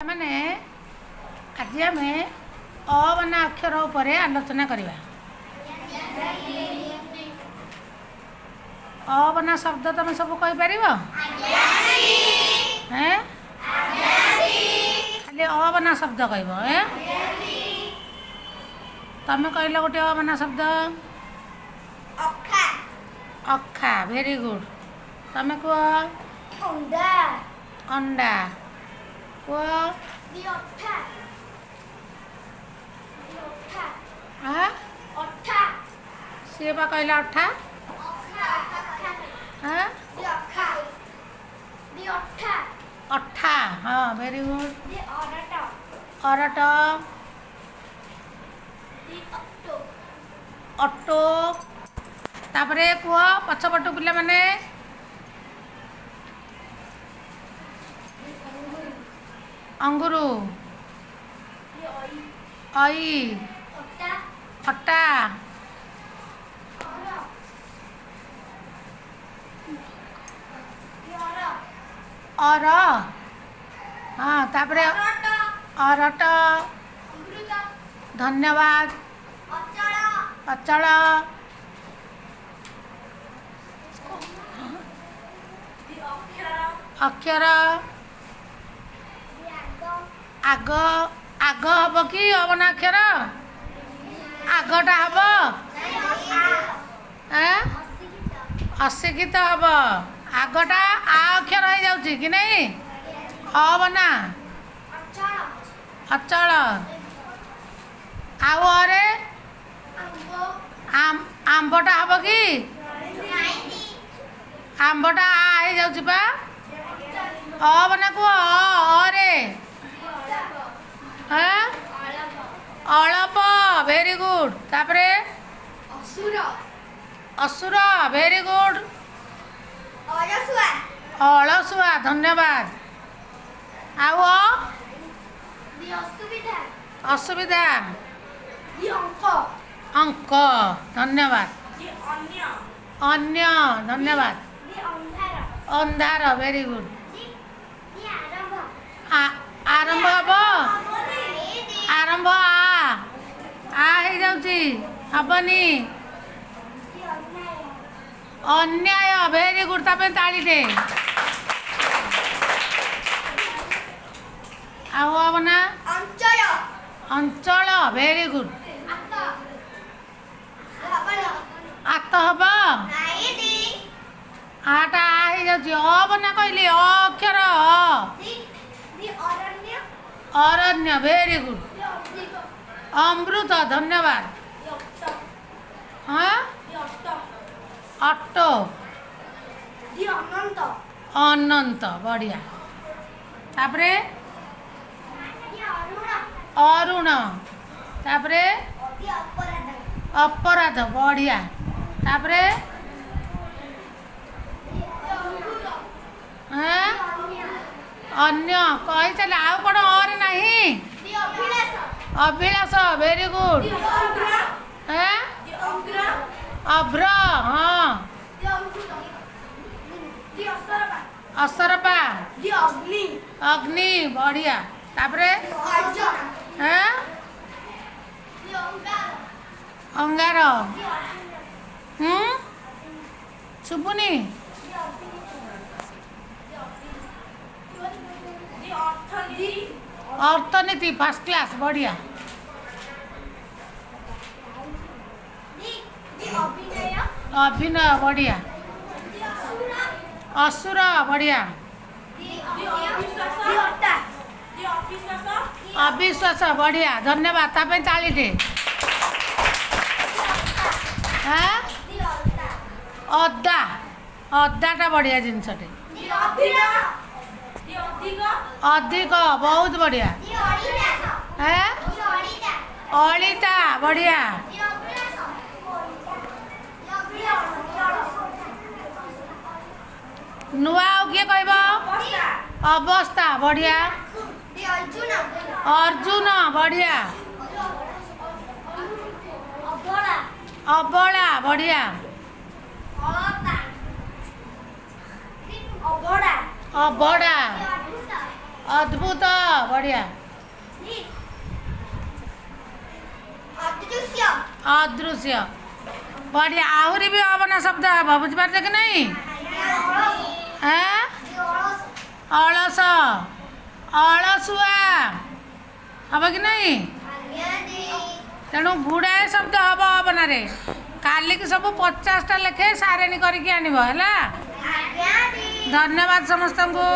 ମାନେ ଆଜି ଆମେ ଅ ବନା ଅକ୍ଷର ଉପରେ ଆଲୋଚନା କରିବା। ଅ ବନା ଶବ୍ଦ ତମେ ସବୁ କହିପାରିବ? ହେଁ, ଖାଲି ଅ ବନା ଶବ୍ଦ କହିବ। ଏ ତମେ କହିଲ ଗୋଟେ ଅ ବନା ଶବ୍ଦ। ଅଖା। ଅଖା, ଭେରି ଗୁଡ୍। ତମେ କୁହ। ଅଣ୍ଡା। ଅଣ୍ଡା କୁହ। ଅଠା। ଅଠା। ଆଁ ଅଠା। ସିଏ ବା କହିଲା ଅଠା। ଆଁ ଅଖା, ଅଠା। ଅଠା, ହଁ, ଭେରି ଗୁଡ୍। ଅରଟ। ଅରଟ। ଅଟୋ। ଅଟୋ। ତାପରେ କୁହ ପଛପଟୁ ପିଲାମାନେ। ଅଙ୍ଗୁରୁ। ଅଇ। ଅଟା। ଅଟା। ଅର, ହଁ, ତାପରେ ଅରଟ। ଧନ୍ୟବାଦ। ଅଚଳ। ଅଚଳ। ଅକ୍ଷର। ଆଗ। ଆଗ ହବ କି ଅବନା ଅକ୍ଷର? ଆଗଟା ହବ? ଅଶିକ୍ଷିତ ହବ। ଆଗଟା ଆ ଅକ୍ଷର ହେଇଯାଉଛି କି ନାଇଁ? ଅ ବନା ଅଚଳ। ଆଉ ଅରେ ଆମ୍ବଟା ହବ କି? ଆମ୍ବଟା ଆ ହେଇଯାଉଛି ପା। ଅ ବନା କୁହ, ଅ ଅରେ ଅଳପ, ଭେରି ଗୁଡ୍। ତାପରେ ଅସୁର। ଅସୁର, ଭେରି ଗୁଡ୍। ଅଳସୁଆ। ଅଳସୁଆ, ଧନ୍ୟବାଦ। ଆଉ ଅ ଅସୁବିଧା। ଅସୁବିଧା। ଅଙ୍କ। ଅଙ୍କ, ଧନ୍ୟବାଦ। ଅନ୍ୟ, ଧନ୍ୟବାଦ। ଅନ୍ଧାର, ଭେରି ଗୁଡ୍। ଆରମ୍ଭ ହବ? ଆରମ୍ଭ ଆ ଆ ହେଇଯାଉଛି, ହବନି। ଅନ୍ୟାୟ, ଭେରି ଗୁଡ୍। ତା ପାଇଁ ତାଳିଟେ। ଆଉ ହବ ନା? ଅଞ୍ଚଳ। ଅଞ୍ଚଳ, ଭେରି ଗୁଡ୍। ଆତ ହବ? ଆଟା ଆ ହେଇଯାଉଛି। ଅ ବନା କହିଲି, ଅ ଅକ୍ଷର ଅ। ଅରଣ୍ୟ, ଭେରି ଗୁଡ୍। ଅମୃତ, ଧନ୍ୟବାଦ। ହଁ, ଅଟୋ। ଅନନ୍ତ, ବଢ଼ିଆ। ତାପରେ ଅରୁଣ। ତାପରେ ଅପରାଧ, ବଢ଼ିଆ। ତାପରେ ଅନ୍ୟ କହିଥିଲେ। ଆଉ କ'ଣ ଅରେ ନାହିଁ? ଅଭିଳାଷ, ଭେରି ଗୁଡ୍। ଅଭ୍ର, ହଁ। ଅସରପା। ଅଗ୍ନି, ବଢ଼ିଆ। ତାପରେ ଅଙ୍ଗାର। ହୁଁ, ଶୁଭୁନି। ଅର୍ଥନୀତି, ଫାର୍ଷ୍ଟ କ୍ଲାସ୍, ବଢ଼ିଆ। ଅଭିନୟ, ବଢ଼ିଆ। ଅସୁର, ବଢ଼ିଆ। ଅବିଶ୍ୱାସ, ବଢ଼ିଆ, ଧନ୍ୟବାଦ। ତା ପାଇଁ ତାଳିଟେ। ଅଦା, ଅଦାଟା ବଢ଼ିଆ ଜିନିଷଟେ। ଅଧିକ, ବହୁତ ବଢ଼ିଆ। ଅଳିତା, ବଢ଼ିଆ। ନୂଆ ଆଉ କିଏ କହିବ? ଅବସ୍ଥା, ବଢ଼ିଆ। ଅର୍ଜୁନ, ବଢ଼ିଆ। ଅବଳା, ବଢ଼ିଆ। ଅବଢ଼ା, ଅଦ୍ଭୁତ, ବଢ଼ିଆ। ଅଦୃଶ୍ୟ। ଅଦୃଶ୍ୟ, ବଢ଼ିଆ। ଆହୁରି ବି ଅବନା ଶବ୍ଦ ହେବ, ବୁଝିପାରୁଛ କି ନାହିଁ? ଆଁ, ଅଳସ, ଅଳସୁଆ ହବ କି ନାହିଁ? ତେଣୁ ଗୁଡ଼ାଏ ଶବ୍ଦ ହବ ଅବନାରେ। କାଲିକି ସବୁ 50ଟା ଲେଖେ ସାରେଣୀ କରିକି ଆଣିବ, ହେଲା? ଧନ୍ୟବାଦ ସମସ୍ତଙ୍କୁ।